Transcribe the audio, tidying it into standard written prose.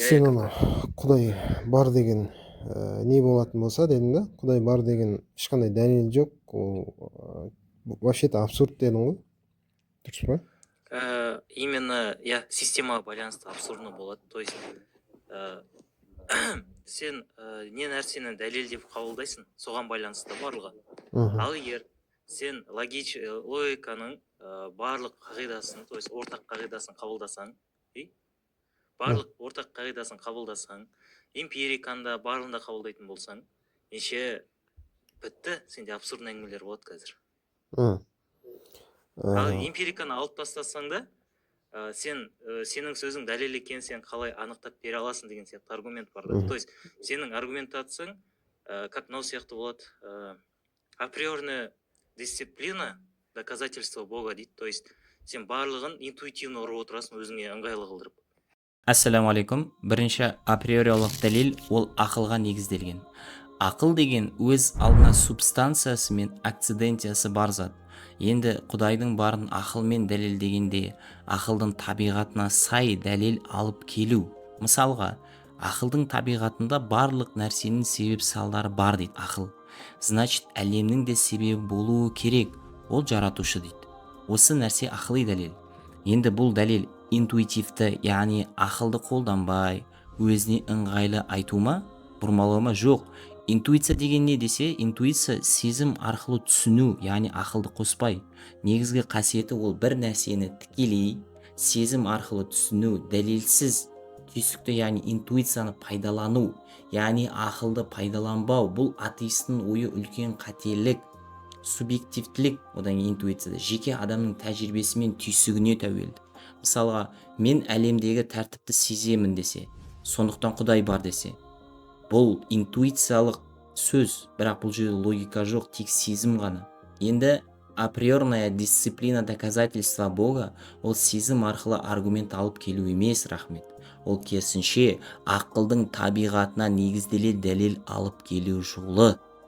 Сен ана құдай бар деген не болатын болса дедің да, құдай бар деген ешқандай дәлел жоқ, ол вообще-то абсурд дедің ғой, дұрыс па? Именно, иә, системаға байланысты абсурдный болады. То есть сен не нәрсені дәлел деп қабылдайсың, соған байланысты барлығы. Ал егер сен логиканың барлық қағидасын, то есть ортақ қағидасын қабылдасаң, и барлық ортақ қағидасын қабылдасаң, эмпириканы да, барлығын да қабылдайтын болсаң, ендеше бітті, сенде абсурдный әңгімелер болады қазір. Ал эмпириканы алып тастасаң да, сен сенің сөзің дәлел екенін сен қалай анықтап бере аласың деген сияқты аргумент бар да. То есть сенің аргументацияң как мынау сияқты болады: априорная дисциплина доказательство Бога дейді. То есть сен барлығын интуитивно ұрып отырасың, өзіңе ыңғайлы қылдырып. Ассалаумағалейкум. Бірінші априориялық дәлел ол ақылға негізделген. Ақыл деген өз алдына субстанциясы мен акциденциясы бар зат. Енді құдайдың барын ақылмен дәлелдегенде, ақылдың табиғатына сай дәлел алып келу. Мысалға, ақылдың табиғатында барлық нәрсенің себеп салдары бар дейді ақыл. Значит, әлемнің де себебі болуы керек, ол жаратушы дейді. Осы нәрсе ақыли дәлел. Енді бұл дәлел интуитивті, яғни ақылды қолданбай, өзіне ыңғайлы айту ма, бұрмалау ма? Жоқ. Интуиция деген не десе, интуиция сезім арқылы түсіну, яғни ақылды қоспай. Негізгі қасиеті ол бір нәрсені тікелей сезім арқылы түсіну, дәлелсіз түйсікті, яғни интуицияны пайдалану, яғни ақылды пайдаланбау. Бұл атеисттің ойы үлкен қателік. Субъективтілік одан кейін интуицияда жеке адамның тәжірибесі мен түйсігіне тәуелді. Мысалға, мен әлемдегі тәртіпті сеземін десе, сондықтан құдай бар десе, бұл интуициялық сөз, бірақ бұл жерде логика жоқ, тек сезім ғана. Енді априорная дисциплина доказательства Бога ол сезім арқылы аргумент алып келу емес, рахмет. Ол керісінше ақылдың табиғатына негізделе дәлел алып келу жолы.